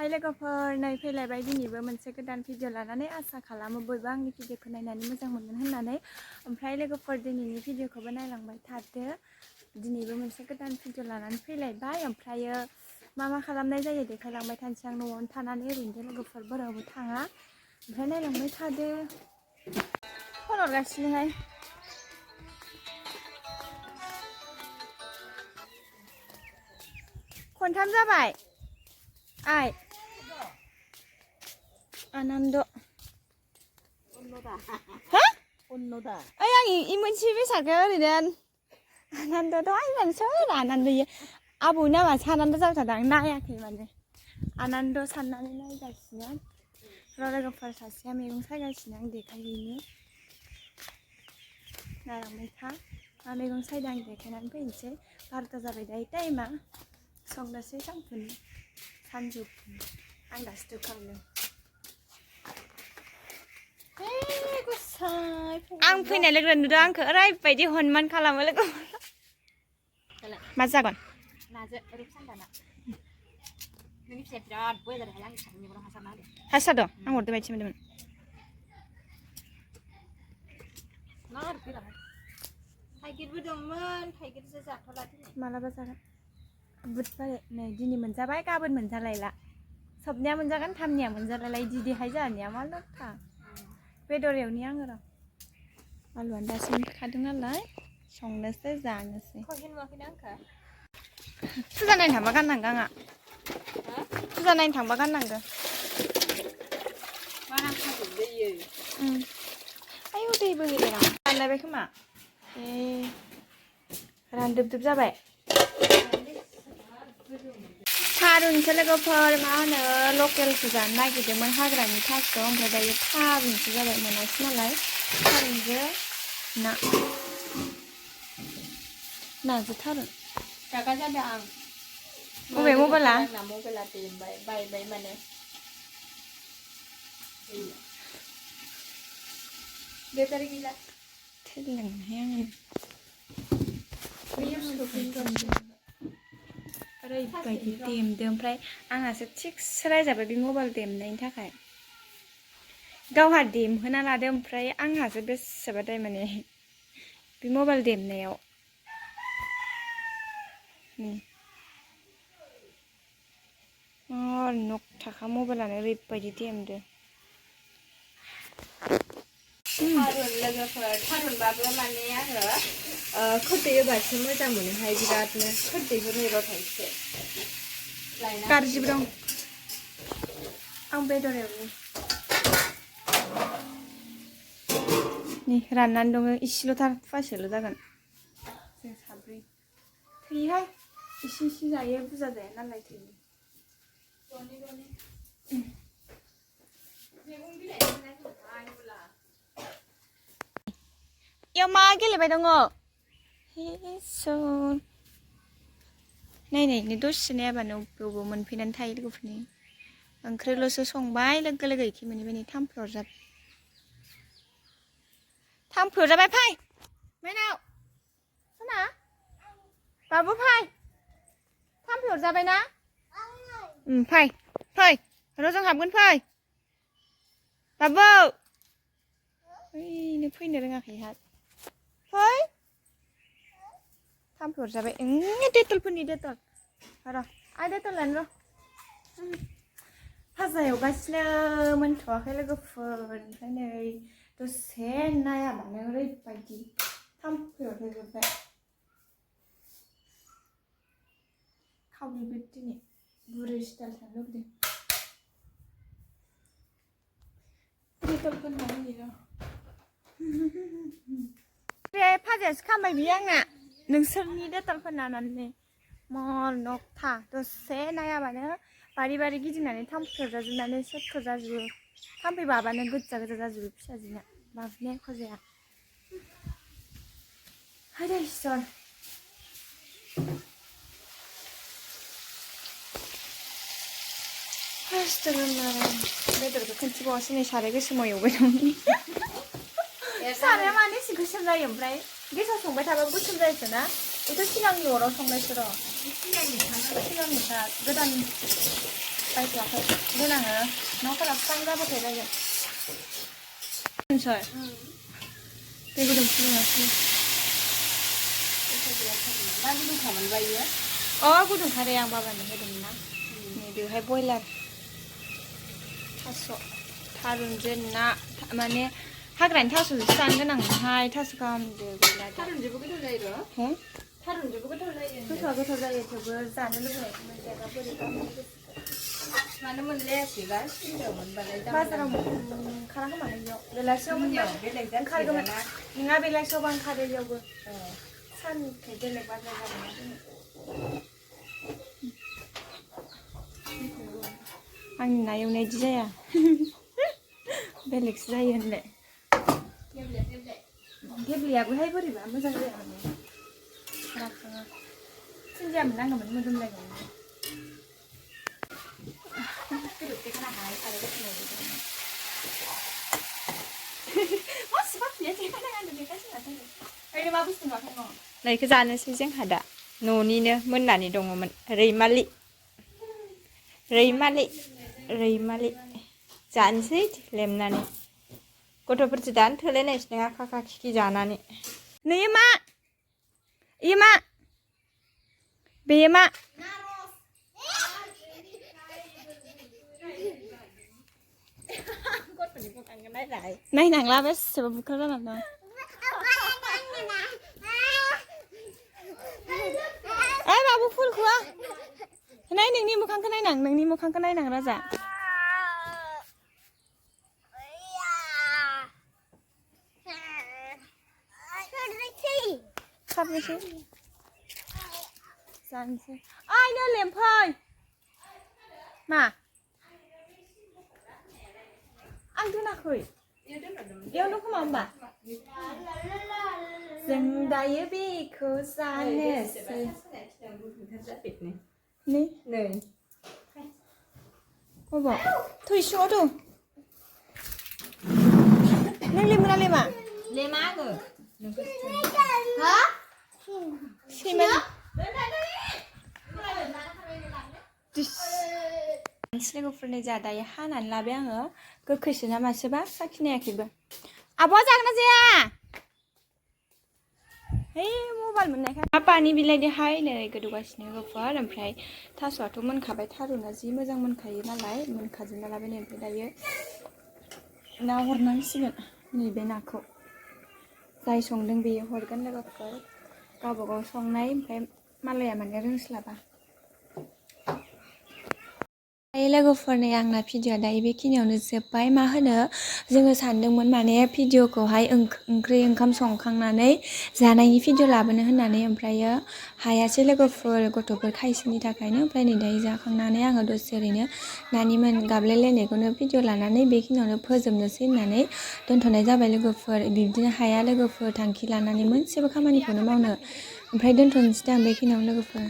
हाय लोगोफोर नै फैलायबाय दिनैबो मोनसे गोदान भिडिअ लानानै आसा खालामो बयबो आंनि भिडिअखौ नायनानै मोजां मोनगोन होननानै ओमफ्राय लोगोफोर दिनैनि भिडिअखौबो नायलांबाय थादो दिनैबो मोनसे गोदान भिडिअ लानानै फैलायबाय ओमफ्रायो मा खालामनाय जायो देखायलांबाय थानोसै आं न'आवनो थानानै ओरैनो लोगोफोर बोरावबो थाङा ओमफ्राय नायलांबाय थादो फन हरगासिनोहाय खनथाम जाबाय आइ आनन्द हा अन्नदा ओइ आं इ मोनसे बेसादखौ ओरैनो आनन्दथ' आइमानसो आनन्द इयो आबौनि नामा सानन्द जाबाय थादों आं नायाखै माने आनन्द साननानै नायगासिनो लोगोफोर सासेया मैगं सायगासिनो आं देखायहैनो नायलांबाय था मा मैगं सायदों आं देखायनानै फैनोसै 12ता जाबाय दायो टाइमा संनोसै सानजौफुनि आं दासो दुखांदों आं फैनाय लोगो नुदों आंखौ ओरैबायदि हनमान खालामो लोगो मा जागोन नाजों रुपसान्दाना नोंनि फिसाया बिराद बया जादोंहाय आंनि फिसानि मेगनाव हासार ना होदो हासार दं आं हरदो बायदि मोनदोंमोन थाइगिरबो दंमोन थाइगिरसो जाथ'ला दिनै मालाबा जागोन बुधबारै नै दिनै मोनजाबाय गाबोन मोनजालायला सबनिया मोनजागोन थामनिया मोनजालायलाय दिदिहाय जानिया मा लथा बेदर एवनि आङो र' आलुआनो दासो ओंखारदों नालाय संनोसै जानोसै फुजा नायनो थांबा गाननांगौ आंहा फुजा नायनो थांबा गाननांगौ आयौ दै बोहैदों आं रानलायबाय खोमा रानदोबदोब जाबाय थारुनसो लोगोफोर मा होनो लकेलसो जानो नागिरदोंमोन हाग्रानि थास' ओमफ्राय दायो थारुनसो जाबाय मोनासै नालाय थारुनजों नाजों थारुन रागा जादों आं बबे मबाइला मबाइला देमबाय बायबाय माने बेटारि गैला थैलांहाय आङो ओरैबायदि देमदों ओमफ्राय आंहासो थिगसे रायजाबाय बे मबाइल देमनायनि थाखाय गावहा देमहोना लादो ओमफ्राय आंहासो बेसेबाथाय माने बे मबाइल देमनायाव नक थाखा मबाइलानो ओरैबायदि देमदो थारुन लोगोफोर थारुनबाबो माने आङो खोरदै होबासो मोजां मोनोहाय बिरादनो खोरदैफोर होयोबा थाइसे गाज्रिबो दं आं बेदर एवनि नै राननानै दङ इसेल'थार फुवासेल' जागोन जों साब्रै थैयोहाय इसे जायो बुरजा जाया नालाय थैयो इयाव मा गेलेबाय दङ नायनायनो दसे नायाबानो बबाव मोनफैनानै थायो लोगोफोरनि ओंख्रिल'सो संबाय लोगो एखे मोनैबाय नै थाम्फै अरजाबाय फै माइनाव सना बाबु फै थाम्फै अरजाबाय ना फै र' जों हाबगोन फै बाबु ओइनो फैनो रोङाखैहा फै थाम्फै अरजाबाय डेटलफोरनि डेटल र' आइ डेटल लानो र' भाजा एवगासिनो मोनथ'वाखै लोगोफोर ओमफ्राय नै दसे नायाबानो ओरैबायदि थाम्फै अरजोबबाय खावलिबो दिनै बुरै स्टाइल थानो लुबैदों डेटल फोनना होयो बे भाजायासो खामबाय बियो आंना नोंसोरनि डेटल फोनना होनानै मल नकथा दसे नायाबानो बारि गिदिंनानै थाम्फै अरजाजोबनानै सेथर जाजोबो थाम्फै बाबानो गोजा जाजोबो फिसाजोना बाबुनि एख' जाया हायदै इसोर बेदरखौ खिन्थिबावासै नै साराय गोसोमाव एवबाय दं साराया मानो एसे गोसोम जायो ओमफ्राय गेसाव संबाय थाबाबो गोसोम जायोसो ना बेथ' सिगांनि अराव संनायसो र' सिगांनिखा गोदान बायथ'वाखै देनाङो न'फोरा स्रां जाबाथाय बायगोन मिथिबाय दै गुदुं फुदुङासै मा गुदुंखामोन बायो गुदुंखारे आं बाबानो होदोंमोन ना नै बेवहाय बयलार थास' थारुनजों ना माने हाग्रानि थास'जों जानो गोनांहाय थास' गाहामजों गैला थारुनजोंबो गोथाव जायो र' हे थारुनजोंबो गोथाव जायो गोथाव जायो थेवबो जानो लुबैनाय मोनजायाबा बोरैबा मानो मोनलायासैबा सिंगायाव मोनबालाय बाजाराव ओंखारा खोमालै बेयाव बेलासियाव बेलेग ओंखारगौमोन नोंहा बेलासियावबा ओंखारो बेयावबो साननिफ्राय बेलेग बाजार जादोंना दिनै आंनि ना एवनाय इदि जाया बेलेगसो जायो होनलाय गेब्लेयाबोहाय बोरैबा मोजां जाया माने राखाङा सिन्जायामोन नांगौमोन मोदोमलायगौमोन नायखौ जानोसै जोंहा दा न'निनो मोननानै दङमोन रैमालि जानोसै लेमनानै गथ'फोरसो दानो थोलायनायसो नङा खाखा खिखि जानानै नै मा इयो मा बेयो मा नायनांला बेसेबा बुखा जानानै दं बाबु फुलखौआ नाय नोंनि मोखांखौ नायनां राजा खारनोसै जानोसै नो लेमफै मा आं दोनाखै बेयावनो खोमा होमबा जों दायो बेखौ जानोसै नै अबाव थै सिङाव दं नों लेमोना लेमा लेमा आङो सैमा लोगोफोरनि जा दायो हानानै लाबाय आङो गोखैसो ना मासोबा साखिनायाखैबो आब'आ जागोन ना जाया है मबाइल मोननायखाय आफानि बिलाइजोंहाय नै गोदौगासिनो लोगोफोर ओमफ्राय थास'आथ' मोनखाबाय थारुना जि मोजां मोनखायो नालाय मोनखाजोबना लाबाय नै ओमफ्राय दायो ना हरनांसिगोन नैबे नाखौ जाय संदों बेयो हरगोन लोगोफोर गावबा गाव संनाय ओमफ्राय मालाया माने रोंस्लाबा लोगोफोरनि आंना भिडिअआ दायो बेखिनियावनो जोब्बाय मा होनो जोङो सानदोंमोन माने भिडिअखौहाय ओंख्रि ओंखाम संखांनानै जानायनि भिडिअ लाबोनो होननानै ओमफ्रायो हायासै लोगोफोर गथ'फोर खायसेनि थाखायनो ओमफ्राय नै दायो जाखांनानै आङो दसे ओरैनो नानिमोन गाबलायलायनायखौनो भिडिअ लानानै बेखिनियावनो फोजोबनोसै होननानै दोनथ'नाय जाबाय लोगोफोर बिब्दिनो हाया लोगोफोर थांखि लानानै मोनसेबो खामानिखौनो मावनो ओमफ्राय दोनथ'नोसै दां बेखिनियावनो लोगोफोर